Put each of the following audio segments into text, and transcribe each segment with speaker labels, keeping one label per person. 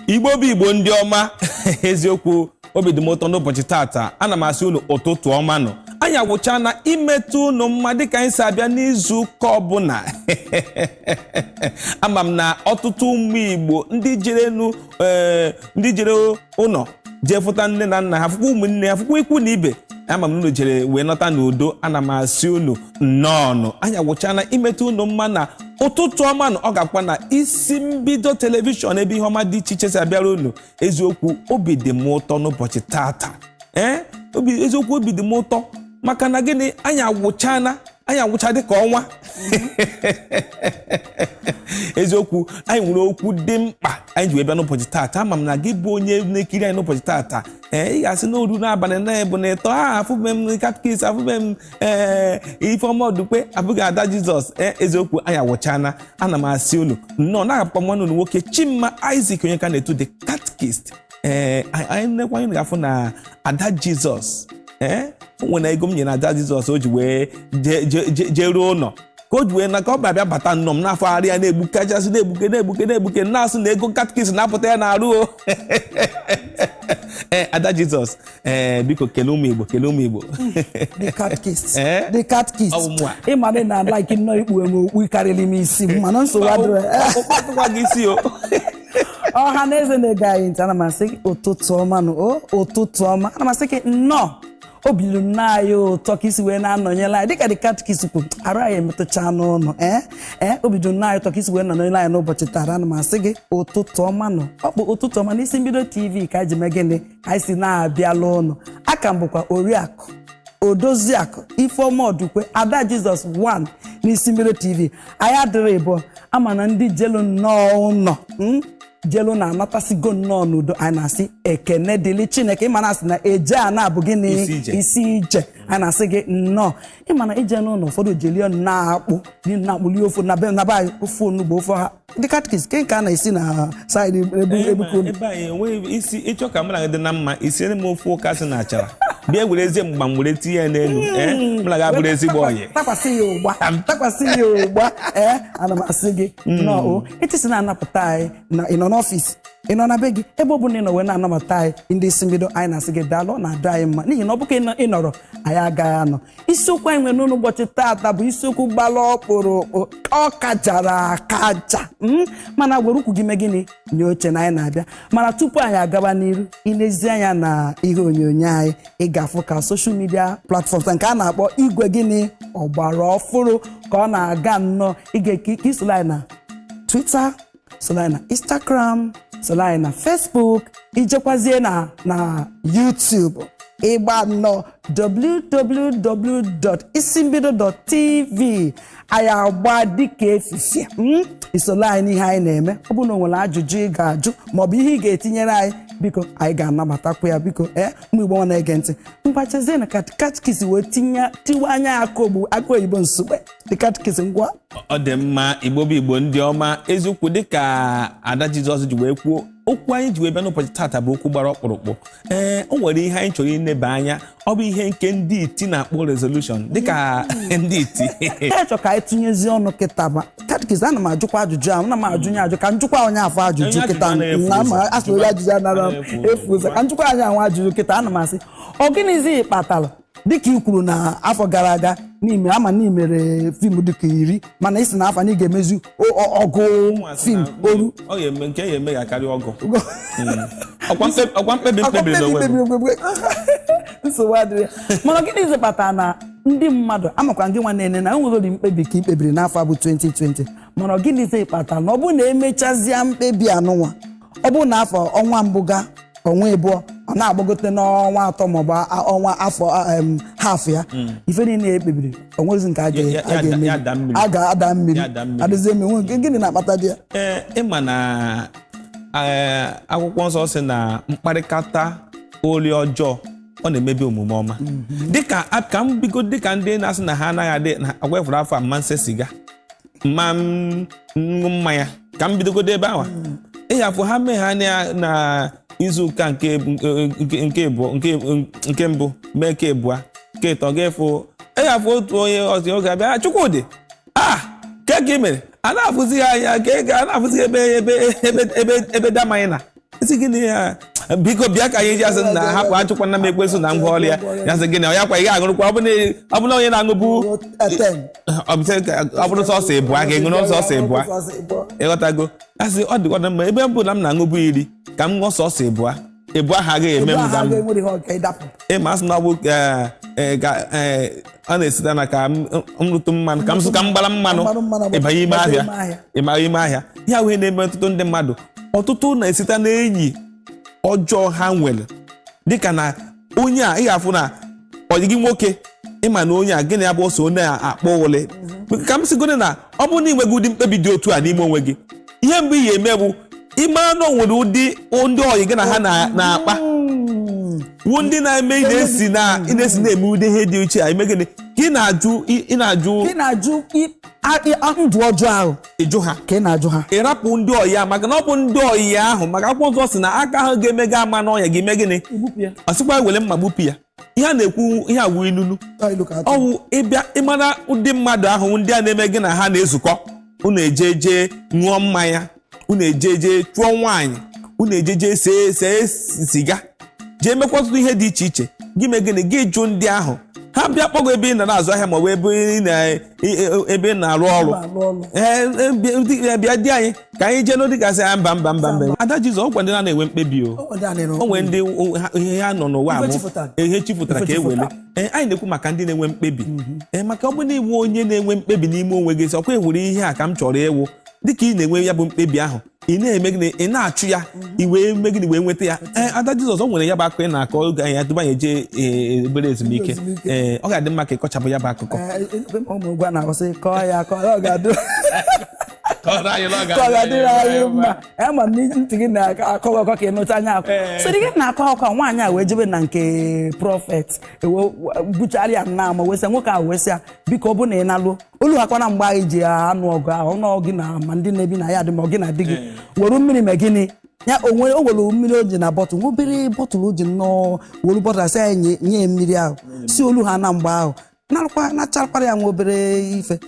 Speaker 1: Igbo bụ Igbo ndị ọma, eziokwu, obi dị m ụtọ n'ụbọchị tata. Ana m asị unu ụtụtụ ọma nụ. Anyị agwụcha na imetụ unu mma dịka anyị si abịa n'izu ụka ọbụla. Ama m na ọtụtụ ụmụ Igbo ndị jerenu, ee, ndị jere ụlọ jee fụta nne na nna ha, fụkwa ụmụnne ha, fụkwa ikwu na ibe, ama m na unu jere wee nọta n'udo. Ana m asị unu nnọọnụ. Anyị agwụchana imetụ unu mma na ụtụtụ ọma nụ. Ọ ga-akwa na Isi Mbido Television, ebe ihe ọma dị iche iche si abịara unu. Eziokwu, obi dị m ụtọ n'ụbọchị tata. Ee, obi, eziokwu, obi dị m ụtọ maka na gịnị? Anyị agwụchana, anyị agwụcha dịka ọnwa. Eziokwu, anyị nwere okwu dị mkpa anyị ji wee bịa n'ụbọchị tata. Ama m na gị bụ onye na-ekiri anyị n'ụbọchị tata, ee, ị ga-asị na oru n'abalị na ebu na ịtọ a afụbe m catechist, afụbe m, ee, Ifeọma Odukwe abụghị Ada Jizọs. Ee, eziokwu, anyị awụchana. Ana m asị unu nnọọ. Na-agapụkwa nwanne unu nwoke Chimma Isaac, onye ka na-etu the catechist. Ee, anyị nekwa, anyị ga-afụ na Ada Jizọs, ee, o nwere ego m nyere Ada Jizọs o ji wee jee ruo ụlọ, ka o ji wee na ka ọ bịa bata nnọọ m n'afọ arị ya na-egbukachasị, na-egbuke, na-egbuke, na-egbuke, na-asụ na ego catechist na-apụta ya n'arụ o. Ee, Ada Jizọs, ee, biko kelee ụmụ Igbo, kelee ụmụ Igbo.
Speaker 2: The catechist.
Speaker 1: Eh?
Speaker 2: The catechist.
Speaker 1: Ọ bụ mụ a.
Speaker 2: Ịma na ị na-like nnọọ ikpu m okpu karịrị m isi m, mana nsogbu adịrọ.
Speaker 1: Ụkpatụkwa gị isi o.
Speaker 2: Ọha na eze na-ege anyị ntị, ana m asị gị ụtụtụ ọma nụ o, ụtụtụ ọma. Ana m asị gị nnọọ. Obi ruru nnọọ anyị ụtọ ka isi wee na-anọnyere anyị. Dịka the catechist kwuru, arụ anyị emetụcha n'ụlọ. Ee, obi dị nnọọ anyị ụtọ ka isi wee nọnyere anyị n'ụbọchị taa. Ana m asị gị ụtụtụ ọma nụ. Ọ bụ ụtụtụ ọma n'Isi Mbido TV ka anyị ji mee gịnị? Ka anyị si na-abịala ụnụ. Aka m bụkwa Oriakụ Odoziakụ Ifeọma Odukwe, Ada Jizọs 1 n'Isi Mbido TV. Anyị adịrị ịbụọ ama na ndị jelu nnọọ ụnọ jelu na-anatasigo nnọọ n'udo. Anyị na-asị ekene dịrị Chineke. Ịma na asị na eje a na-abụ gịnị?
Speaker 1: Isi ije.
Speaker 2: Isi ije. Anyị na-asị gị nnọọ. Ịma na ije n'ụlọ, ụfọdụ jelie nnọọ akpụ dị na akpụli ofe na be anyị, ofe onugbu, ofe ọha. Ndị catechist, ke nke a na-esi na side ebe ebuka obi?
Speaker 1: Ebe anyị enweghị isi ịchọ ka mụ na gị dị na mma, isiere m ofe ụka sị na achara, bịa werezie mgba m were tinye ya n'elu. Ee, mụ na gị abụrụ ezigbo ọyị.
Speaker 2: Takwasị ya ụgba, takwasị ya ụgba. Ee, ana m asị gị nnọọ o. Etisi na-anapụta anyị na ị nọ n'ọfịs, ị nọ na be gị, ebe ọ bụla ị nọ wee na-anabata anyị, ndị Isi Mbido, anyị na-asị gị daalụ. Ọ na-adị anyị mma n'ihi na ọ bụka ị nọrọ, anyị agaghị anọ. Isiokwu anyị nwere n'ụlọ ụbọchị taata bụ isiokwu gbara ọkpụrụkpụ, ọ kachara akacha, mana were ukwu gị mee gịnị? Nye oche na anyị na-abịa. Mana tupu anyị agaba n'iru, ilezi anya na ihe onyonyo anyị, ị ga-afụ ka social media platforms nke a na-akpọ igwe gịnị ọgbara ọfụrụ ka ọ na-aga nnọọ. Ị ga-eke isoro anyị na Twitter, soro anyị na Instagram, soro anyị na Facebook, ijekwazie na YouTube, ịgba nnọọ www.isimbido.tv, anyị agba dịka efifie. Isoro anyị n'ihe anyị na-eme. Ọ bụrụ na o nwere ajụjụ ị ga-ajụ maọbụ ihe ị ga-etinyere anyị, biko, anyị ga-anabatakwa ya. Biko, ee, ụmụ Igbo nwa na-ege ntị, mgbachazie na catechist wee tinye tiwe anya aka ogbu aka oyibo nsogbe. The catechist, ngwa.
Speaker 1: Ọ dị mma. Igbo bụ Igbo ndị ọma, eziokwu, dịka Ada Jizọs ji wee kwuo, okwu anyị ji wee bịa n'ụbọchị tata bụ okwu gbara ọkpụrụkpụ. Ee, o nwere ihe anyị chọrọ ineba anya. Ọ bụ ihe nke ndị iti na-akpọ resolution, dịka ndị iti.
Speaker 2: Ya chọ ka anyị tụnyezie ọnụ kịta bụ catechist. Ana m ajụkwa ajụjụ ahụ, ana m ajụ ya ajụ, ka njụkwa onye afọ ajụjụ
Speaker 1: Onye
Speaker 2: kịta.
Speaker 1: ajụjụ anaghị efu
Speaker 2: Na
Speaker 1: ụzọ.
Speaker 2: ma asị onye ajụjụ anara
Speaker 1: Anaghị efu ụzọ.
Speaker 2: efu ụzọ. Ka njụkwa anyị anwa ajụjụ kịta. Ana m asị, ọ gịnịzi kpatara, dịka ị kwuru na afọ gara aga n'ime ama na imere film dịka 10, mana ị sị na afọ na ị ga-emezu ọgụ film oru?
Speaker 1: Ọ ga-eme nke ya eme ga-akarị ọgụ. Ọkwa mkpebi m kpebiri n'onwe m.
Speaker 2: Nsogbu adịrị. Mana gịnịzi kpatara na ndị mmadụ amakwa gị nwa na-ene na enwegori mkpebi ka ị kpebiri n'afọ a bụ 2020, mana gịnịzi kpatara na ọ bụrụ na emechazie mkpebi anụnwa, ọ bụrụ na afọ ọnwa mbụ ga ọnwa ịbụọ, ọ na-agbagote n'ọnwa 3 maọbụ ọnwa afọ half ya, ife niile ekpebiri onwezi nke a ga-eme?
Speaker 1: Ya da mmiri.
Speaker 2: A ga-ada mmiri.
Speaker 1: Ya da mmiri.
Speaker 2: Adịzie eme nwe. Gịnị na-akpata dị ya?
Speaker 1: Ee, ịma na, ee, akwụkwọ nsọ sị na mkparịkata oli ọjọọ, ọ na-emebi omume ọma. Dịka ka m bigo, dịka ndị na-asị na ha anaghị adị na agwefuru afọ a mma nse siga, mma m ṅụ mmanya, ka m bidogodo ebe ahụ ịhafụ ha mee ha na izu ụka nke abụọ, nke mbụ mee, nke abụọ, nke ịtọ, ga-efu ịhafụ otu onye ọzọ oge abịa, "Ah, Chukwudị, ah, ke ka ị mere?" A na-afụzi ya anya ka a na-afụzi ebe ebe ebe ebe ebe damanya na Isi gịnị ya, biko bịa ka anyị ji asị na hapụ, achụkwana m ekwensu na ngwa ọrụ ya. Ya sị gịnị, ọ ya kwa ị ga-aṅụrụkwa, ọ bụ na onye na-aṅụbu ọ bụrụ sọsọ ịbụa ka ị ṅụrụ sọsọ ịbụa, ịghọtago? Asị ọ dịkwa na mma, ebe ọ bụ na m na-aṅụbu 10, ka m ṅụọ sọsọ ịbụa, ịbụa ha agaghị eme m ka m ịma asị na ọ bụ ọ na-esite na ka m rụtụ mmanụ, ka m sụ ka m gbara mmanụ ịbanye ime ahịa, ịbanye ime ahịa. Ihe ahụ na-eme ọtụtụ ndị mmadụ, ọtụtụ na-esite na enyi ọjọọ ha nwere, dịka na onye a ị ga-afụ na ọyị gị nwoke, ịma na onye a gịnị ya bụ so na-akpọ ụlị. Ka m sịgoro na ọ bụrụ na ị nweghị ụdị mkpebi dị otu a n'ime onwe gị, ihe mbụ ị ga-eme bụ ịmara na o nwere ụdị ndị ọyị gị na ha na-akpa wụ ndị na-eme ị na-esi na-eme ụdị ihe dị iche a, ime gịnị ka ị na-ajụ, ị na-ajụ
Speaker 2: ndụ ọjọọ ahụ,
Speaker 1: ịjụ ha,
Speaker 2: ka ị na-ajụ ha,
Speaker 1: ị rapụ ndị ọyị a, maka na ọ bụ ndị ọyị ahụ, maka akwụkwọ nsọ sị na aka ahụ ga-eme gị ama n'ọnya ga-eme gịnị, ọ sịkwa were mma gbupụ ya. Ihe a na-ekwu, ihe awụ inunu ọwụ ịbịa ịmara ụdị mmadụ ahụ ndị a na-eme gị na ha na-ezukọ, unu eje jee ṅụọ mmanya, unu eje jee chụọ nwaanyị, unu eje jee see siga, jee mekwa ọtụtụ ihe dị iche iche, gị mee gịnị, gị jụ ndị ahụ. Ha bịa kpọgo ebe ị na-azụ ahịa ma ọ bụ ebe ị na-arụ ọrụ, bịa di anyị ka anyị jee n'ụdị kasị ya mba mba mba mba. Ada Jizọs, ọgwa ndị na-enwe mkpebi o nwere ndị ihe ha nọ n'ụwa amụ ihe chifụtara ka e wele. Anyị na-ekwu maka ndị na-enwe mkpebi, maka ọ bụ na iwu onye na-enwe mkpebi n'ime onwe gị, sị ọkwa ewere ihe a ka m chọrọ ịwụ, dịka ị na-enwe ya bụ mkpebi ahụ, ị na-eme gịnị, ị na-achụ ya, ị wee mee gịnị, wee nweta ya. Ada Jizọs, o nwere ya bụ akụkọ ị na-akọ oge anyị tupu anyị eje ebere ezumike. Ọ ga-adị mma ka ịkọchapụ ya bụ akụkọ.
Speaker 2: Ka ọ ga-adịrị anyị mma. Ama m ntị gị na-akọ akọ ka ị nụcha anya akọ. So dị gị na-akọ akọ, nwaanyị a wee jebe na nke prọfet, buchara ya nna ama, wee sị nwoke ahụ, wee sị ya biko ọ bụ na ị na-alụ olu hakwana mgbe anyị ji anụ ọgụ ahụ ọnụ gị na ma ndị na-ebi na ya dị, ma ọ gị na di gị were mmiri mee gịnị ya onwe o were mmiri o ji na bọtụlụ, nwa obere bọtụlụ o ji nnọọ, were bọtụlụ asị ya nye mmiri ahụ, si olu ha na mgbe ahụ nacharkwara ya nwa obere ife.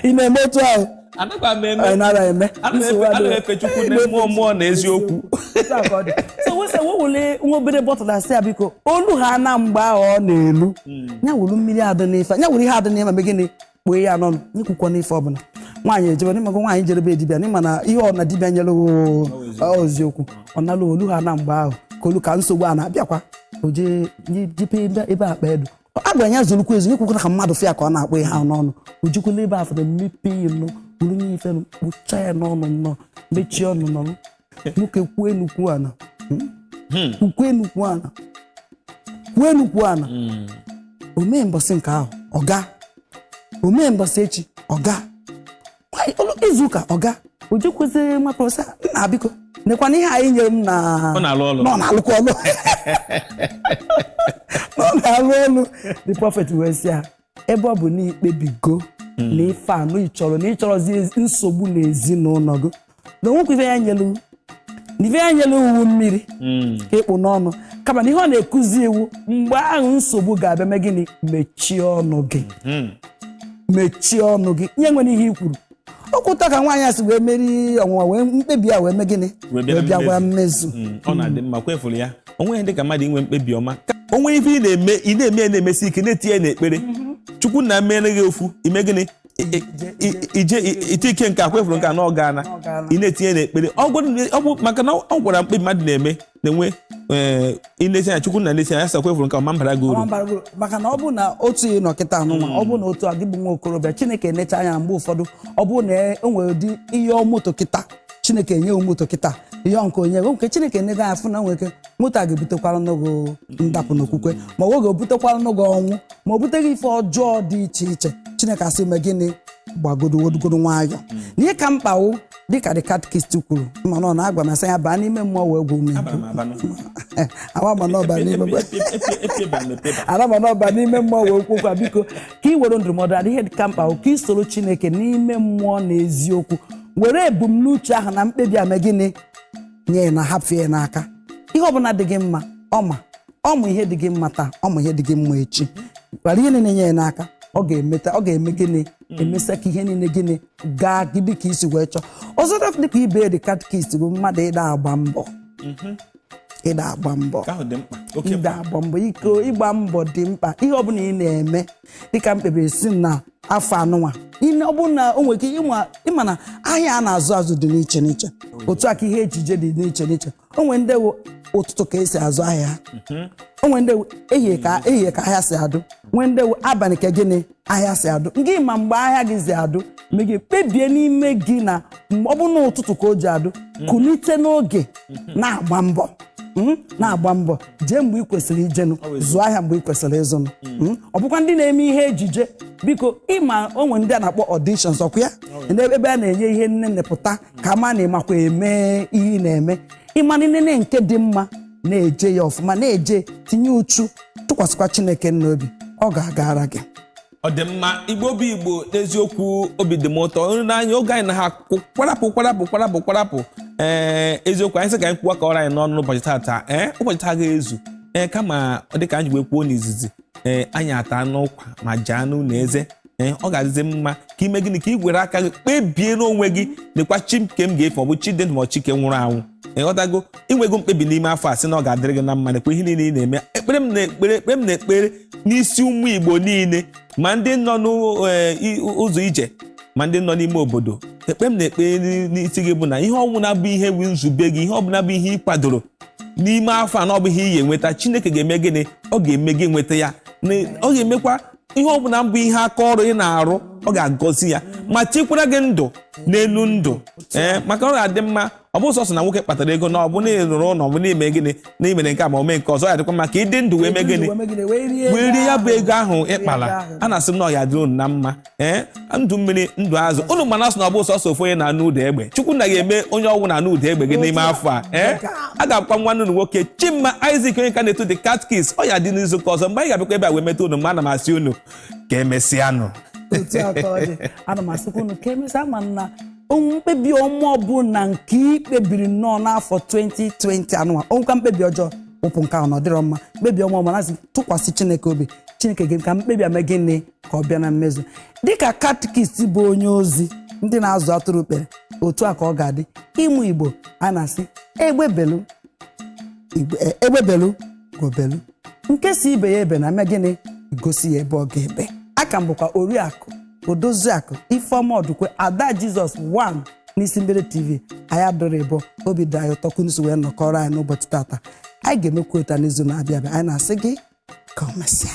Speaker 2: Ị na-eme otu ahụ,
Speaker 1: mmụọ na eziokwu.
Speaker 2: So wese wewele nwa obere bọtụlụ asị ya biko olu ha na mgbe ahụ ọ na-elu ya wuru mmiri adị n'ife, ya wuru ihe adị n'ime ma gịnị kpoo ya n'ọnụ, nyekwukwa n'ife ọbụla. Nwaanyị ejebe n'ịmago, nwaanyị jerebe dibịa n'ịma na ihe ọ na dibịa nyere oziokwu, ọ nala olu ha na mgbe ahụ ka olu ka nsogbu a na-abịakwa, o jee jipe ebe akpa edo a gwara ya zurukwa ezu, nyekwukwa ka mmadụ fịa ka ọ na-akpọ ihe ahụ n'ọnụ, o jikwala ebe afọ mepee ya nụ, buru nye ife kpụcha ya n'ọnụ nnọọ, mechie ọnụ nọrọ. Nwoke kwuo enukwu ana, kwuo enukwu ana, kwuo enukwu ana, o mee mbọsị nke ahụ ọga, o mee mbọsị echi ọga, izu ụka ọga, o jekwuzi nwa prọfesọ nna biko nekwana ihe anyị nyere m na
Speaker 1: ọ na-alụ ọlụ,
Speaker 2: ọ na-alụkwa ọlụ, ọ na-alụ ọlụ. The prophet wee sị ya ebe ọ bụ na ikpebigo na ife anụ ịchọrọ na ịchọrọzi nsogbu na ezinụlọ gị, na onwekwa ife ya nyelu na ife ya nyelu uwu mmiri ka ịkpụ n'ọnụ, kama na ihe ọ na-ekuzi iwu mgbe ahụ nsogbu ga-abịa mee gịnị, mechie ọnụ gị, mechie ọnụ gị, nye nwere ihe i kwuru. Okwuta ka nwaanyị a si wee meri ọnwụnwa, wee mkpebi ya wee mee gịnị, wee bịakwa mmezu.
Speaker 1: Ọ na-adị mma kwefuru ya onwe ya dịka mmadụ inwe mkpebi ọma. Onwe ife ị na-eme, ị na-eme na-emesi ike, na-etinye n'ekpere Chukwu na mere gị ofu ime gịnị, ije ite ike nke a kwefuru nke a na ọ gaana, ị na-etinye n'ekpere. Ọ bụ maka na ọ gwara mkpebi mmadụ na-eme na-enwe ilesi anya Chukwu na elesi anya sọ kwefuru nke ọma mbara gị uru.
Speaker 2: Maka na ọ bụ na otu ị nọ kịta anụnwa, ọ bụ na otu a gị bụ nwa okorobịa, Chineke enecha anya mgbe ụfọdụ ọ bụ na e nwere ụdị ihe moto kịta, Chineke enye moto kịta ihe nke onye nke Chineke enego anya fụ na nwere ike moto a ga-ebutekwara n'ogo ndapụ n'okwukwe, ma ọ ga-ebutekwara n'ogo ọnwụ, ma ọ buteghị ife ọjọọ dị iche iche. Chineke asị mee gịnị, gbagodogodo nwayọ. Na ihe ka mkpa wụ dịka the catechist kwuru, mana ọ na-agwa m asị ya baa n'ime mmụọ wee gwa ume araba n'ime mmụọ wee kwukwa biko ka ị were ndụmọdụ adị ihe ka mkpa ka ị soro Chineke n'ime mmụọ na eziokwu, were ebumnuche ahụ na mkpebi a mee gịnị nye na hapụ ya n'aka. Ihe ọbụla dị gị mma, ọma ọmụ ihe dị gị mma taa, ọmụ ihe dị gị mma echi, gwara ihe na-enye ya n'aka, ọ ga-emeta, ọ ga-eme gịnị, Emesịa ka ihe niile gịnị gaa gị dịka isi wee chọọ. Ọzọ dịka ibe the catechist bụ mmadụ ịda agba mbọ, ịda agba mbọ.
Speaker 1: Nke ahụ dị mkpa, oke
Speaker 2: Ịda
Speaker 1: mkpa.
Speaker 2: agba mbọ, ike ịgba mbọ dị mkpa. Ihe ọbụla ị na-eme, dịka m kpebiri si na afọ anụnwa, ọ bụrụ na o nwere ike ịma na ahịa a na-azụ azụ dị n'iche n'iche, otu a ka ihe ejije dị n'iche n'iche. O nwere ndị wụ ụtụtụ ka esi azụ ahịa ha, o nwere ndị wụ ehihie ka ahịa si adụ, nwee ndị wụ abalị ka gịnị ahịa si adụ. Ngị ma mgbe ahịa gị si adụ, mgbe gị kpebie n'ime gị na ọ bụ na ụtụtụ ka o ji adụ, kulite n'oge na-agba mbọ, na-agba mbọ jee mgbe ị kwesịrị ijenụ, zụọ ahịa mgbe ị kwesịrị ịzụnụ. Ọ bụkwa ndị na-eme ihe ejije, biko, ịma onwe ndị a na-akpọ auditions, ọkwa ya ebe a na-enye ihe nne nnepụta ka ama na ịmakwa eme ihe ị na-eme, ịma nene nke dị mma, na-eje ya ọfụma, na-eje tinye uchu, tụkwasịkwa Chineke n'obi, ọ ga-agara gị.
Speaker 1: Ọ dị mma. Igbo bụ Igbo, n'eziokwu obi dị m ụtọ nri n'anya oge anyị na ha kwarapụ kwarapụ kwarapụ kwarapụ. Ee, eziokwu, anyị sị ka anyị kwuwa ka ọrụ anyị n'ọnụ n'ụbọchị taata, ee, ụbọchị taa ga-ezu. Ee, kama ọ dị ka anyị wee kwuo n'izizi, ee, anyị ata n'ụkwa ma jaa n'ụlọ eze. Ee, ọ ga-adịzi mma ka ime gịnị? Ka ị were aka gị kpebie n'onwe gị, nekwa chi nke m ga-efe, ọ bụ chi dị ndụ ma ọ chi nke nwụrụ anwụ. Ịghọtago? Inwego mkpebi n'ime afọ a sị na ọ ga-adịrị gị na mma. Nekwa ihe niile ị na-eme. Ekpere m na-ekpere, ekpere m na-ekpere n'isi ụmụ Igbo niile, ma ndị nọ n'ụzọ ije, ma ndị nọ n'ime obodo, ekpe m na-ekpe n'isi gị bụ na ihe ọbụla bụ ihe bụ nzube gị, ihe ọbụla bụ ihe ị kwadoro n'ime afọ a na ọ bụ ihe ị ga-enweta, Chineke ga-eme gịnị? Ọ ga-eme gị nweta ya. Ọ ga-emekwa ihe ọbụla bụ ihe aka ọrụ ị na-arụ, ọ ga-agọzi ya ma tikwara gị ndụ n'elu ndụ. Ee, maka ọ ga-adị mma, ọ bụ sọsọ na nwoke kpatara ego na ọ bụ na ị rụrụ ụlọ, ọ bụ na ime gịnị, na imere nke a ma o mee nke ọzọ, ya dịkwa mma ka ị dị ndụ wee mee gịnị? Wee rie ya bụ ego ahụ ịkpara. A na-asị m na ọ ya dịrị unu na mma. Ee, ndụ mmiri, ndụ azụ. Unu mana asị na ọ bụ sọsọ ofu onye na-anụ ụda egbe, Chukwu na ga-eme onye ọgwụ na-anụ ụda egbe gị n'ime afọ a. Ee, a ga-akwa nwanne unu nwoke Chimma Isaac, onye ka na-eto the catechist. Ọ ya dị n'izu ụka ọzọ mgbe anyị ga-abịakwa ebe a wee meta unu. Ma ana m asị unu ka emesịanụ.
Speaker 2: Otu a ka ọ dị. Ana m asịkwa unu ka emesịa. Ama na mkpebi ọma ọbụla nke ị kpebiri nnọọ n'afọ 2020 anụnwa, onwekwa mkpebi ọjọọ, wụpụ nke ahụ na ọ dịrọ mma. Mkpebi ọma ọma na-asị tụkwasị Chineke obi, Chineke gị ka mkpebi ame gịnị ka ọ bịa na mmezu. Dịka catechist bụ onye ozi ndị na-azụ atụrụ kpere, otu a ka ọ ga-adị. Ịmụ Igbo a na-asị egbebelu egbebelu gobelu, nke si ibe ya ebe na eme gịnị, gosi ya ebe ọ ga-ebe. Aka m bụkwa Oriakụ Odoziakụ Ifeọma Ọdụkwe, Ada Jizọs 1 n'Isi Mbido TV. Anyị adọrọ ịbọ, obi dị anyị ụtọ kunusi wee nọkọrọ anyị n'ụbọchị tata. Anyị ga-emekwa ụta n'izu na-abịa abịa. Anyị na-asị gị ka ọ mesịa.